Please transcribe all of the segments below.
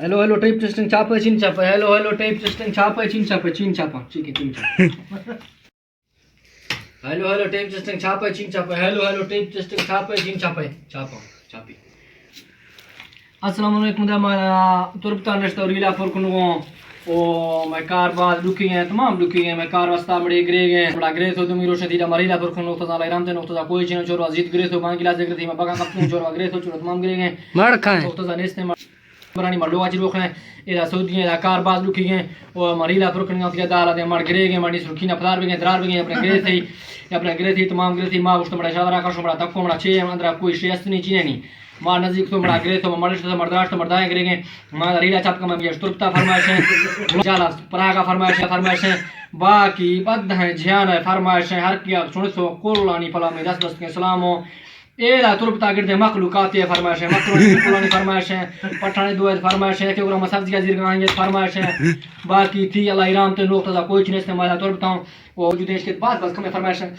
Hello, hello, tape testing, چاپے، چین چاپے۔ Hello, hello, tape testing, چاپے، چین چاپے، چین چاپے۔ ہیلو، ہیلو، ٹیپ ٹیسٹنگ، چاپے، چین چاپے۔ ہیلو، ہیلو، ٹیپ ٹیسٹنگ، چاپے، چین چاپے۔ چاپاں، چاپی۔ السلام علیکم، دا ما تربتان نشتہ ریلا پر کنگوں۔ او مئے کار باز لکی گئے، تمام لکی گئے، مئے کار واسطہ مڑے گرے گئے۔ مڑا گرے تو دومی روشن تیرا مریلا پر کن نقطہ زالا ایرام تے نقطہ زا کوئی چین چوروا زیت گرے تو بانگلہ سے گرے تھی، ما بگا کپتوں چوروا گرے تو چورت تمام گرے گئے۔ مڑ کھائیں۔ نقطہ زا نیستے مڑ برانی مڑ لوگا چی روخ ہیں۔ ادا سعودی ہیں، ادا کار باز لکی گئے۔ او مریلا پر کنگا تیا دالا دے مڑ گرے گئے، مڑی سرکی نہ پدار بگئے، درار بگئے، اپنے گرے تھی، اپنے گرے تھی، تمام گرے تھی، ما گوشت مڑا شادرا کشو مڑا تکو مڑا چے اندرا کوئی شے است نہیں چینے نہیں۔ ما نزدیک تو مڑا گرے تو مڑش تو مرداش تو مردائیں گرے گئے۔ ما ریلا چپ کم گیش ترپتا فرمائش ہیں۔ جالا پراگا فرمائش ہیں، فرمائش ہیں۔ باقی بد ہیں جھیان ہے فرمائش ہیں۔ ہر کیا سن سو کلانی پلا میں دست بست کے سلام ہو۔ اے دا ترپتا گردے مخلوقات ہے فرمائش ہیں۔ مکرانی کلانی فرمائش ہیں۔ پٹھانی دعائے فرمائش ہیں۔ کہ گرا مسجد کا زیر گاہیں فرمائش ہیں۔ باقی تھی اللہ ایرام تے نوخت دا کوئی چیز نہیں استعمال ترپتا ہوں۔ او جو دیش کے بعد بس کم فرمائش ہیں۔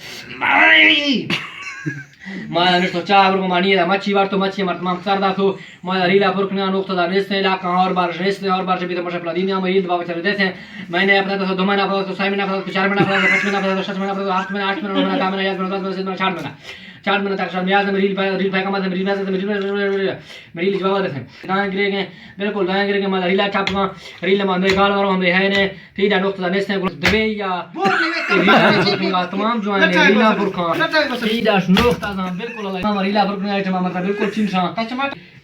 ما نشتو چاہ ورگو مانی دا مچھی وارتو مچھی مر تمام سر داتو۔ ما ریلا پر کنگا نقطہ دا نیست ہیں، علاقہ اور بارش نیست ہیں، اور بارش بھی تو مشا پلا دین ہم ریل دبا چلے دیتے ہیں۔ میں نے اپنا تو دو مہینہ پلا تو سہ مہینہ پلا تو چار مہینہ پلا تو پانچ مہینہ پلا تو شش مہینہ پلا تو آٹھ مہینہ، آٹھ مہینہ، نو مہینہ، دہ مہینہ، گیارہ مہینہ، بارہ مہینہ، تیرہ مہینہ، چودہ مہینہ، چودہ مہینہ، چار مہینہ۔ چار مہینہ تک شام یاد مریل پہ ریل پہ کم مریل مریل مریل جواب دیتے ہیں۔ دائیں گرے گئے، بالکل دائیں گرے گئے، ما ریلا چپ گا، ریل ما ہمیں گال مارو ہمیں ہے نے۔ تیرا نقطہ دا نیست ہیں، گل دبے یا تمام جو ہیں، ریلا پر کھان۔ تیرا نقطہ دا بالکل اللہ۔ ہم ریلا پر کھان، آئٹم ہمارا بالکل چنشان۔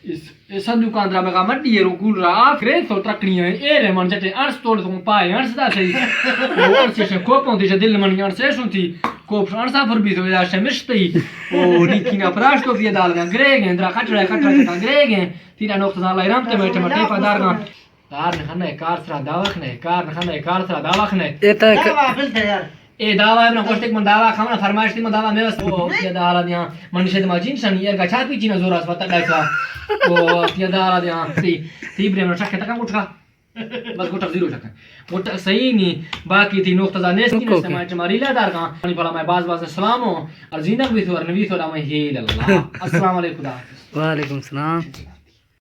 اس، اس صندوق اندرا مگا مڈی ہے، رو گول را آف رے تو ترکڑی ہیں۔ اے رے من جٹے انس توڑ تو پائے، انس دا صحیح۔ وہ انس سے کوپوں تے دل من انس سے سنتی۔ کوپ انسا پر بھی تو ادا شمشتی۔ او نیکی نا پراش تو بھی دال گا گرے گئے، اندرا کٹڑے کٹڑے گرے گئے۔ تیرا نقطہ دا اللہ رحمت میں ٹمٹے پدار گا۔ کار نہ کھنئے، کار سرا دعویٰ کھنئے، کار نہ کھنئے، کار سرا دعویٰ کھنئے۔ اے تو ک- دعویٰ بلتے یار۔ اے دعویٰ نہ گوشتے کہ من دعویٰ کھانا فرمائش تھی، من دعویٰ میں واسطے۔ او، تیا دعویٰ دیاں، من شد ما جین شانی، اے گچا پی جینا زور اس وقت ڈاکا۔ او، تیا دعویٰ دیاں، تی، تی برے من شک تکا گٹکا۔ بس گٹک زیرو شک۔ گٹک صحیح نہیں، باقی تھی نقطہ زا نیست، نیست، ما چماری لا دار کان۔ پانی پلا میں باز باز سلام ہوں، اور زینک بھی تو، اور نبی تو، میں ہیل اللہ۔ السلام علیکم، خدا حافظ۔ وعلیکم السلام۔